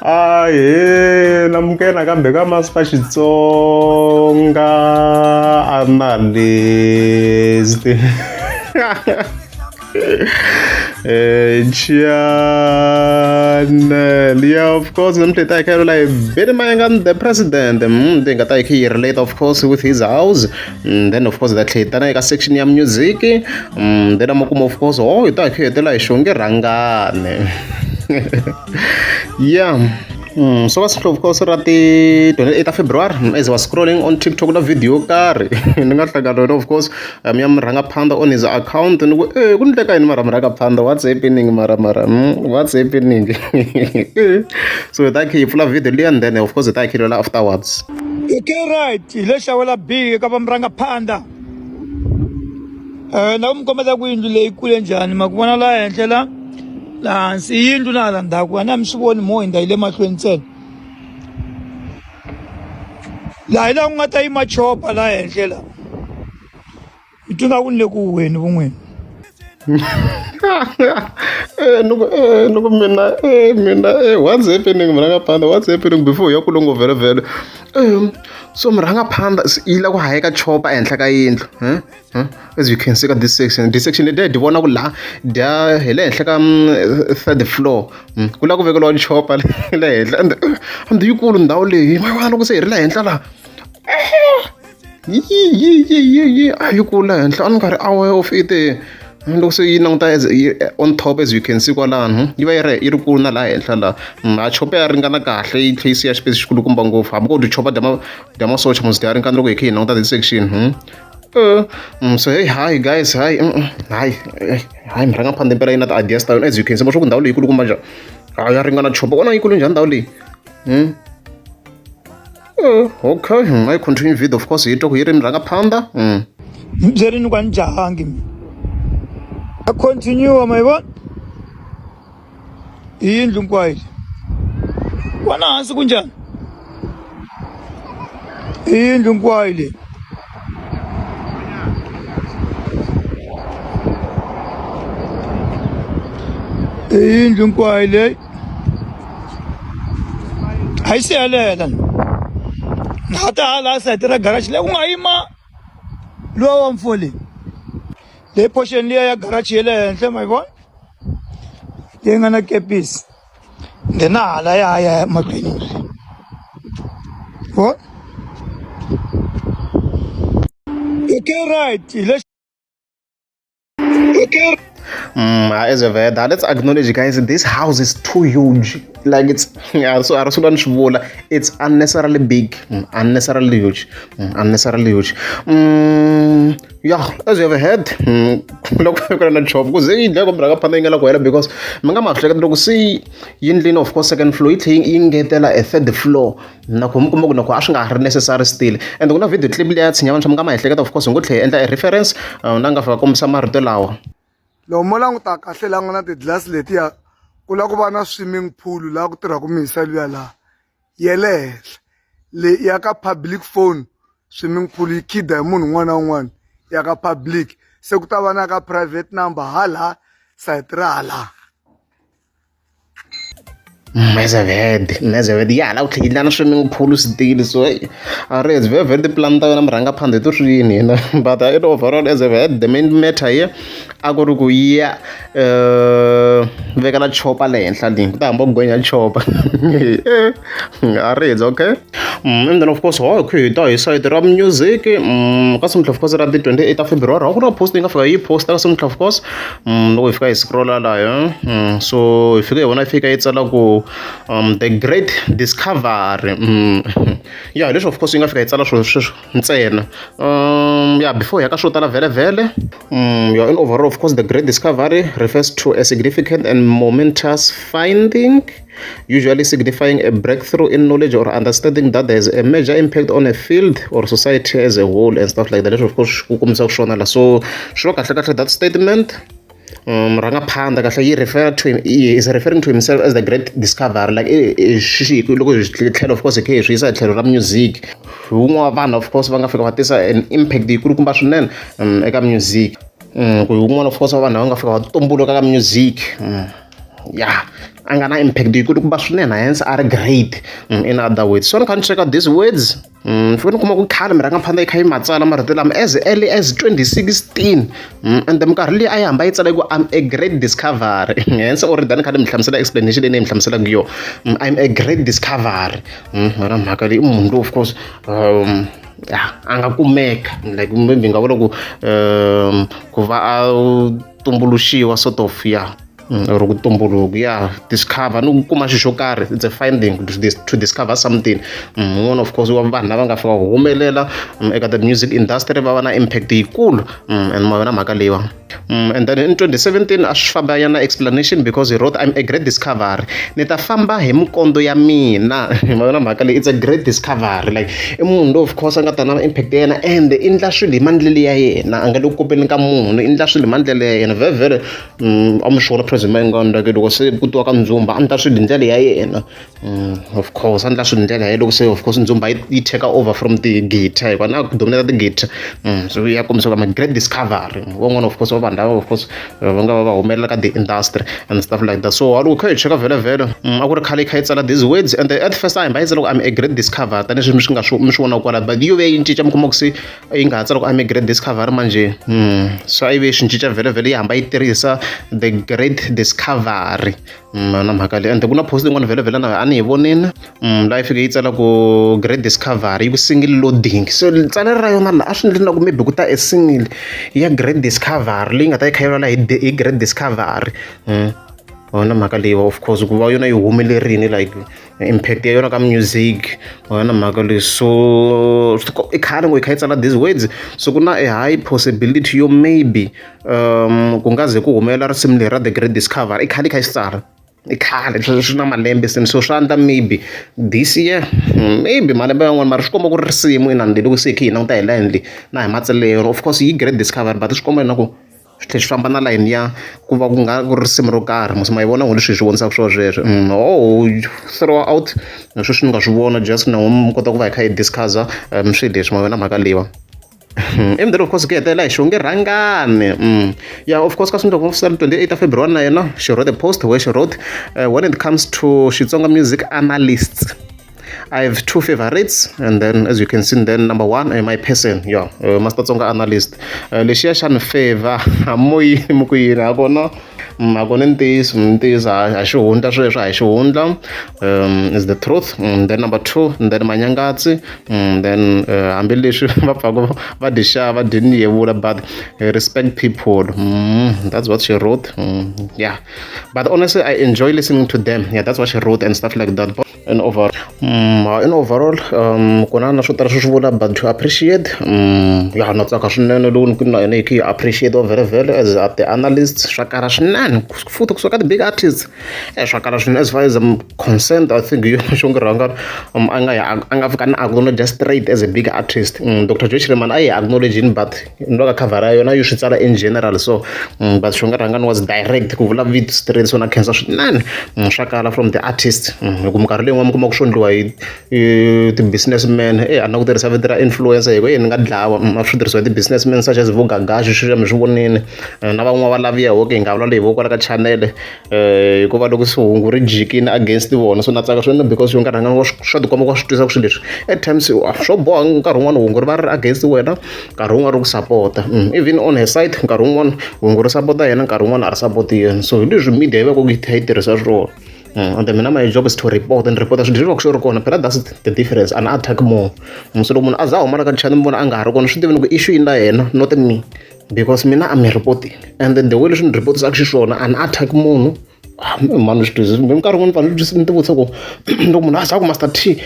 Ahee namukela nakambe ka Master Xitsonga Analyst channel yeah of course namuntlha hi ta hi kha hi la hi Benny Mayengani the president leyi nga ta hi kha yi relate of course with his house then of course hi ta tlhela hi tana eka section ya music then amakumu of course oh hi ta hi kha hi hetelela hi xonge rhangane yeah so ka siku of course ra ti 28 ta February as I was scrolling on TikTok na video yo karhi ni nga hlangana yona of course ya murhangaphandha on his account ni ku e ku ndleka yini mara murhangaphandha what's happening mara mara what's happening so hi ta khe hi pfula video liya and then of course hi ta hi khe lwela afterwards. Okay right hi le xawela B eka va murhangaphandha na ku mi kombeta ku yindlu leyi kule njhani ma ku vona laha henhla la laha hansi i yindlu na hala ndzhaku a na mi swi voni mo hundza yi le mahlweni ntsena laha hi laha ku nga ta yima chopa laha henhla la mi twi nga ku ni le ku weni vun'wini. Ni ku ni ku mina mina what's happening murhangaphandha what's happening before hi ya kule ngopfu vhele vhele so murhangaphandha yi lava ku hayeka chopa ehenhla ka yindlu as you can see ka this section this section leyi dyi vona ku laha dya hi le henhla ka third floor ku lava ku vekeriwa chopa le henhla ende ende yikulu ndhawu leyi ma vona loko se hi ri le henhla laha yi yi yi yi yi a yi kulu la henhla a ni nga ri aware of it loko se yi languta as on top as you can see kwalano yi va yi ri yi ri kulu na laha henhla laha a chopa ya ringana kahle yi tlhe yi siya xipesi xikulukumba ngopfu hambi ko dyi chopa dya ma dya masocha mos dya ringana loko hi kha hi languta this section so hey hi guys hi hi hi murhangaphandha impela yi na ti-ideas ta yona as you can see ma swa ku ndhawu leyi kulukumba njhani a ya ringana chopa vona yi kulu njhani ndhawu leyi okay I continue video of course hi twa ku yi ri murhangaphandha ni byerini ku a ni jahangi mina a continue ma yi vona i yindlu hinkwayo leyi vona hansi ku njhani i yindlu hinkwayo leyi i yindlu hinkwayo leyi a yi si helela na ha ta hala sayiti ra garage leyi ku nga yima luwa wa mfo leyi leyi portion liya ya garage ya le henhla ma yi vona leyi nga na kepisi then na hala ya ya mahlweni vona okay right hi le okay. As a Veda, let's acknowledge guys, this house is too huge. Like it's yeah, so it's unnecessarily big, unnecessarily huge, unnecessarily huge. Yeah, as you have heard, loko ku na chop ku ze yi dlaya kumbe rhanga phanda yi nga la ku hela because mi nga ma hleketa loko se yi ndlini of course second floor yi tlhe yi ngetela a third floor na ku mi kuma ku na ku a swi nga ha ri necessary still and ku na video clip liya ya tshinya vanhu mi nga ma ehleketa of course hi ngo tlhela hi endla a reference na nga fika kombisa marito lawa. Loko mo languta kahle laha nga na ti-glass letiya ku lava ku va na swimming pool laha ku tirhaka mihisa luya laha ya le henhla leyi ya ka public phone swimming pool yi khida hi munhu un'wana na un'wana ya ka public se ku ta va na ka private number hala sayiti ra hala. Mezeved Mezeved ya hala ku tlhela yi endla na swimming pool still so a ri it's very very tipulani ta yona murhangaphandha hi to swi yini hina but in overall as I've heard the main matter here a ku ri ku ya vekela chopa le henhla leyi ku ta hamba ku gonya chopa a ri okay and then of course ho hi ta hi sayiti ra music ka simutlha of course ra ti 28 ta February a ku na post yi nga fika yi posta ka simutlha of course loko hi fika hi scrolla laya so hi fika hi vona yi fika yi tsala ku the great discovery ya hi leswi of course yi nga fika yi tsala swilo sweswo ntsena ya before hi ya ka swo tala vhele vhele ya in overall of course the great discovery refers to a significant and momentous finding usually signifying a breakthrough in knowledge or understanding that has a major impact on a field or society as a whole and stuff like that leswi of course ku kombisaka swona la so swi va kahle kahle that statement rhangaphandha kahle yi refer to him he is referring to himself as the great discoverer like loko hi tlhelo of course hi khe hi swi yisa hi tlhelo ra music hi wun'we wa vanhu of course va nga fika va tisa an impact yikulukumba swinene eka music ku hi wun'wana of course wa vanhu lava nga fika va tumbuluka ka music. Yeah, a nga na impact yikulukumba swinene, hence a ri great. In other words, so ni kha ni cheka these words, ni fike ni kuma ku khale mirhangaphandla yi kha yi ma tsala marito lama as early as 2016. And minkarhi leyi a yi hamba yi tsala ku I'm a great discovery, hence already ni kha ni mi hlamusela explanation leyi ni yi mi hlamuselaka yona. I'm a great discovery. Yona mhaka leyi i munhu lowu of course ya a nga kumeka, like maybe nga vula ku ku va a tumbuluxiwa sort of, ya or ku tumbuluka, ya discover ni ku kuma xilo xo karhi. It's a finding, to discover something. Un'wana of course wa vanhu lava nga fika ku humelela eka the music industry, va va na impact yikulu. And ma yona mhaka leyiwa. And then in 2017 a swi famba ya na explanation because he wrote, "I'm a great discovery, ni ta famba hi minkondo ya mina." Ma yona mhaka leyi, it's a great discovery, like i munhu lowu of course a nga ta na impact ya yena and i ndla swilo hi mandlelo ya yena, a nga le ku kopeleni ka munhu, i ndla swilo hi mandlelo ya yena vhele vhele. A mi swi vona President Mayengani, like loko se ku tiwa ka Ndzumba, a ndla swilo hi ndlela ya yena. Of course a ndla swilo hi ndlela ya yena loko se of course Ndzumba yi take over from ti-guitar, hikuva na ku dominate ti-guitar. So ya kombisa ku I'm a great discovery, van'wana of course wa vanhu lava of course va nga va va humelela ka the industry and stuff like that. So loko kha hi cheka vhele vhele, a ku ri khale yi kha yi tsala these words, and at first a hamba yi tsala ku I'm a great discovery, tanihileswi mi swi nga swi mi swi vonaka kwala, but yi ve yi cinca, mi kuma ku se yi nga ha tsala ku I'm a great discovery manjhe. So a yi ve swi cinca vhele vhele, yi hamba yi tirhisa the great discovery. Na mhaka leyi, and ku na post yin'wana vhele vhele na a ni yi vonini, laha yi fike yi tsala ku great discovery, yi ku single loading. So tsalelo ra yona laha a swi endli na ku maybe ku ta a single ya great discovery leyi nga ta yi kha yi vulavula hi great discovery. Yona mhaka leyi, of course ku va yona yi humelerini, like impact ya yona ka music, yona mhaka leyi. So i khale ngo yi kha yi tsala these words, so ku na a high possibility yo maybe ku nga ze ku humelela risimu leri ra the great discovery. I khale i kha yi swi tsala, i khale swi na malembe seni, so swi endla maybe this year, maybe malembe yan'wana, mara swi komba ku ri risimu inani loko se hi kha hi languta hi line leyi na hi matsalelo ya yona. Of course yi great discovery, but swi komba na ku swi tlhela swi famba na line ya ku va ku nga ku ri risimu ro karhi. Mos ma yi vona ngo leswi hi swi vonisaka swona sweswo. Oh, throw out sweswi ni nga swi vona, just na mi kota ku va hi kha hi discuss-a swilo leswi, ma vona mhaka leyiwa. And then of course ku hetelela hi Xongi Rhangani. Yeah, of course ka swindloko 28 February na yena she wrote a post where she wrote, "When it comes to Xitsonga music analysts, I have two favorites," and then as you can see, then number one, my person, yeah, Master Tsonga analyst. Lexiya xa ni favor moyini mi ku yini hakona, hakona ntiyiso, ntiyiso a xihundla sweswo, a hi xihundla, is the truth. Then number two, and then Manyangatsi. Then hambileswi va pfaku va dyi xava dyi ni yevula, but respect people. That's what she wrote. Yeah, but honestly I enjoy listening to them. Yeah, that's what she wrote and stuff like that. But in overall, ku na na swo tala swo swi vula, but to appreciate, ya na tsaka swinene loko ni na yena hi kha hi appreciate vhele vhele as the analyst. Swa kala swinene futhi kusuka ka ti-big artists, swa kala swinene. As far as I'm concerned, I think yo Xongi Rhangani a nga a nga fika na acknowledge straight as a big artist. Dr Joe Shirimani a yi acknowledge, but no ka cover ya yona yi swi tsala in general. So but Xongi Rhangani was direct ku vula vito straight, so na khensa swinene. Swa kala from the artist. Hi ku minkarhi leyi n'wana mi kuma ku swo endliwa hi ti-businessman, a na ku tirhisa vito ra influencer hi ku ni nga dlawa. A swi tirhisiwa hi ti-businessman such as vo Gagashi, sweswi mi swi vonini na van'wana va laviya okay hi nga vulavuli hi vo kwala ka channel, hikuva loko se hungu ri jikini against vona. So na tsaka swinene because yo nkarhi wa swa tikomba ku wa swi twisisa ku swilo leswi at times swo boha, nkarhi wun'wani hungu ri va ri against wena, nkarhi wun'wani ri ku sapota. Even on her side, nkarhi wun'wani hungu ri sapota yena, nkarhi wun'wani a ri sapoti yena. So hi leswi media yi va ku yi kha yi tirhisa swona. And mina my job is to report and report swilo leswi va ku swi ri kona phela. That's the difference and attack more. So loko munhu a za a huma la ka channel mi vona a nga ha ri kona, swi tiveni ku issue yi na yena, not me, because mina I'm reporting, and then the way leswi ni reportisaka xiswona an attack munhu mani swi twisisi. Minkarhi wun'wani fanele ni ti vutisa ku loko munhu a za ku Master T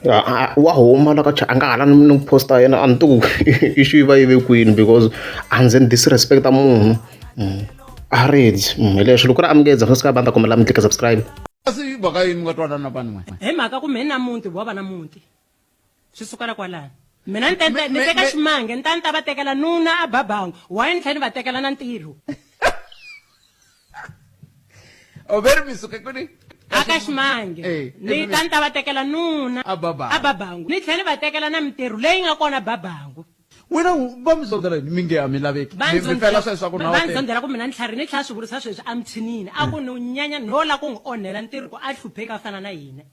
wa huma la ka a nga ha la ni posta yena, a ni tivi ku issue yi va yi ve kwini, because a ndzi ni disrespect munhu. A ridzi hi leswi loko ri amukeza first ka va ta kombela mi tlika subscribe. Kasi mhaka yini mi nga twanana vanhu n'we? Hi mhaka ku mina muti wa va na muti swi sukela kwalano, mina ni ni teka ximange ni ta ni ta va tekela nuna a babangu why ni tlhela ni va tekela na ntirho. O veri mi suka kwini? Aka ximange. Ni ta ni ta va tekela nuna A Babangu. A babangu ni tlhela ni va tekela na mintirho leyi nga kona babangu. N'wina va mi zondzela yini mi nge a mi laveki Va mi mi fela sweswo ku na va ni zondzela ku mina ni tlhari ni tlhela swi vurisa sweswi a michinini a ku ni nyanya no la ku n'wi onhela ntirho ku a hlupheka a fana na hina.